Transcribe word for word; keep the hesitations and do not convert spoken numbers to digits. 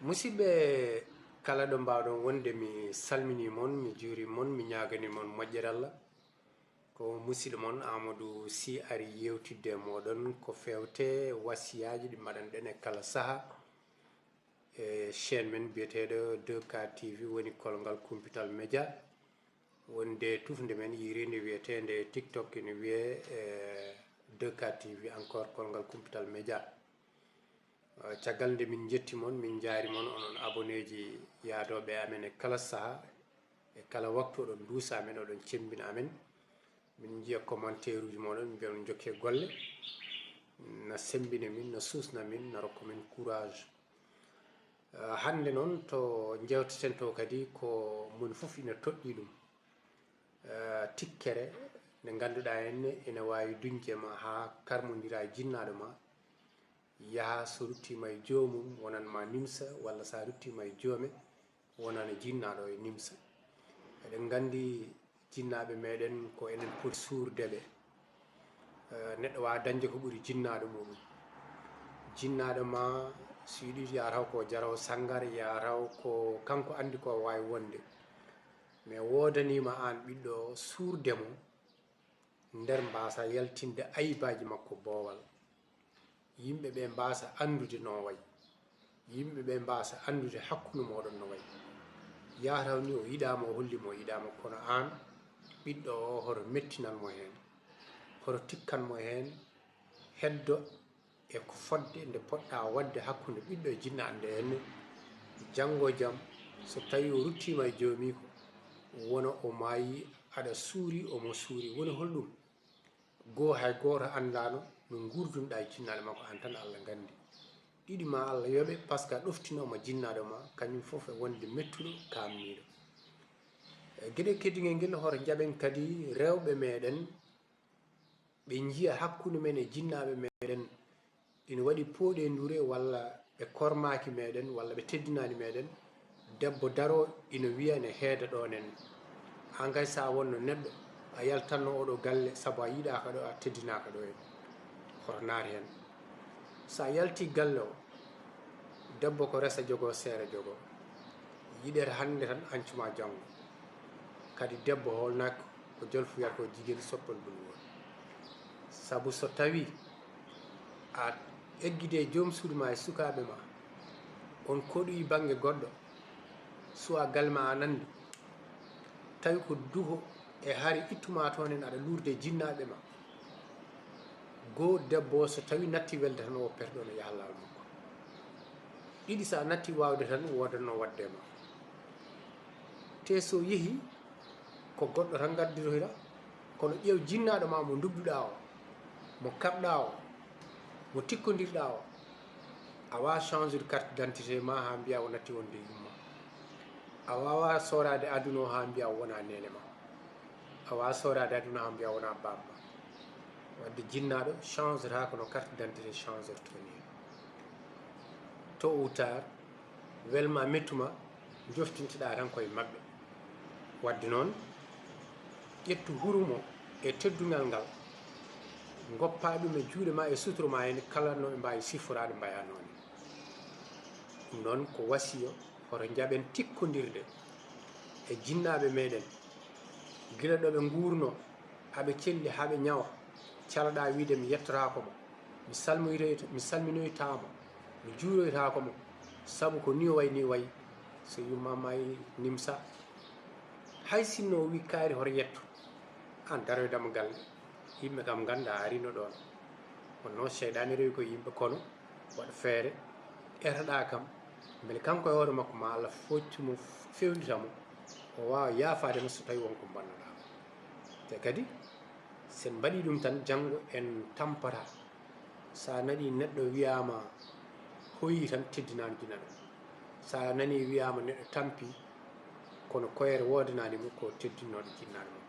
Musidɓe, kala ɗo mbaawɗon wonde, mi salminii mon, mi juurii mon, mi ñaaganii mon moƴƴere Allah. Ko musidɗo mon Amadou Sy ari yewtidde e mooɗon ko feewte wasiyaaji ɗi mbaɗanɗen e kala saha e chaîne men biyeteeɗo deux K T V, woni kolngal Kumpital Média. Wonde tufnde men yiiriinde wiyeteende TikTok ene wiyee, eh, deux K T V, encore kolngal Kumpital Média. Eh, caggal nde min njetti mon, min njaari mon, onon aboneeji yaadooɓe amen e kala saha, e kala waktu oɗon nduusa amen, oɗon cemmbina amen. Min njiya commentaire uji mooɗon, min mbiya on njokke golle. Na semmbina min, na suusna min, na rokka min courage. Eh, hannde noon to njeewteten to kadi ko moni fof ina toɗɗii ɗum. Eh, tikkere nde ngannduɗaa henne ene waawi duñde ma haa karmondira e jinnaaɗo ma, yaha so ruttiima e joomum wonan ma nimsa, walla so a ruttiima e joome wonana jinnaaɗo e nimsa. Eɗen nganndi jinnaaɓe meɗen ko enen poti suurde ɓe. Eh, neɗɗo waawa dañde ko ɓuri jinnaaɗo muɗum. Jinnaaɗo ma, so yiɗi, yaha taw ko jaraw sanngar, yaha taw ko kanko anndi ko waawi wonde. Mais woodaniima aan ɓiɗɗo o suurde mo nder mbaasa yaltinde ayibaaji makko boowal. Yimɓe ɓe mbaasa anndude no o wayi. Yimɓe ɓe mbaasa anndude hakkunde mooɗon no wayi. Yaha taw ni o yiɗaama, o holli mo o yiɗaama, kono aan ɓiɗɗo o, hoto mettinan mo heen, hoto tikkan mo heen heddo e ko fodde nde poɗɗa waɗde hakkunde ɓiɗɗo e jinnaande henne. Janngo e jam, so tawi o ruttiima e joomiiko, wona o maayi, aɗa suuri, omo suuri, woni holɗum? Goo, hay gooto anndaano no nguurdunɗaa e jinnaaɗo makko, aan tan Allah nganndi. Ɗiɗi, ma Allah yoɓe, parce que a ɗoftinooma jinnaaɗo ma, kañum fof e wonde mettuɗo, kaamniiɗo. E geɗe keddingel ngel, hoto njaɓen kadi rewɓe meɗen, ɓe njiya hakkunde men e jinnaaɓe meɗen, ina waɗi pooɗeendure, walla ɓe kormaaki meɗen, walla ɓe teddinaani meɗen. Debbo daro ina wiya ene heeda ɗo nen. Aan kay, so a wonno neɗɗo, a yaltanno oɗo galle sabu a yiɗaaka ɗo, a teddinaaka ɗo en. Hoto naati heen. So a yalti galle o, debbo ko resa jogo, seera jogo. Yiɗere hannde tan, añcu ma janngo. Kadi debbo hoolnaaki ko jolfuyata ko jigéen soppol bul woon. Sabu so tawi a eggide e joom suudu ma e sukaaɓe ma, on koɗoyi bannge goɗɗo, suwa galle ma a nanndi, tawi ko duho e hari ittuma toon en aɗa luurde e jinnaaɓe ma. Goo, debbo o so tawi natti welde tan o perɗo no yaha laawol makko. Ɗiɗi, so a natti waawde tan woodanno waɗde ma. Te so yehi ko goɗɗo tan ngaddiroyra, kono ƴeew jinnaaɗo ma mo ndubduɗaa o, mo kaɓɗaa o, mo tikkondirɗaa o, a waawaa changer carte d'identité ma haa mbiya o natti wonde e yumma. A waawaa sooraade aduna o haa mbiya o wona neene ma. A waawaa sooraade aduna haa mbiya o wona baaba ma. Wadde jinnaaɗo changera ko no carte d'identité changertoo ni. Tôt ou tard, welma mettuma, joftinteɗaa tan koye maɓɓe. Wadde noon, ƴettu hurum o e teddungal ngal, ngoppa ɗum e juuɗe ma e sutura ma, en kala no ɓe mbaawi siftoraade mbaya noon. Ɗum noon ko wasiyo, hoto njaɓen tikkondirde e jinnaaɓe meɗen. Gila ɗo ɓe nguurno, aɓe celli haa ɓe ñawa, calaɗaa wiide mi yettotaako mo, mi salmoytoyta-, mi salminoytaa mo, mi juuroytaako mo, sabu ko ni o wayi, ni o wayi. So yumma maayi, nimsa. Hay sinno o wi kaari hoto yetto, aan daroy dama galle. Yimɓe kam ngannda a rino ɗoon. Kono noon seyɗaane rewi ko yimɓe, kono waɗa feere, etoɗaa kam, mbele kanko e hoore makko ma Allah foccu mo, fewndita mo, o waawa yaafaade mo so tawi won ko mbannoɗaa mo. Te kadi, so en mbaɗii ɗum tan, janngo en tampata. So a nanii neɗɗo wiyaama hoyii tan, teddinaani jinnaaɗo. So a nanii wiyaama neɗɗo tampi, kono koyre woodanaani mo, ko teddinnooɗo jinnaaɗo mo.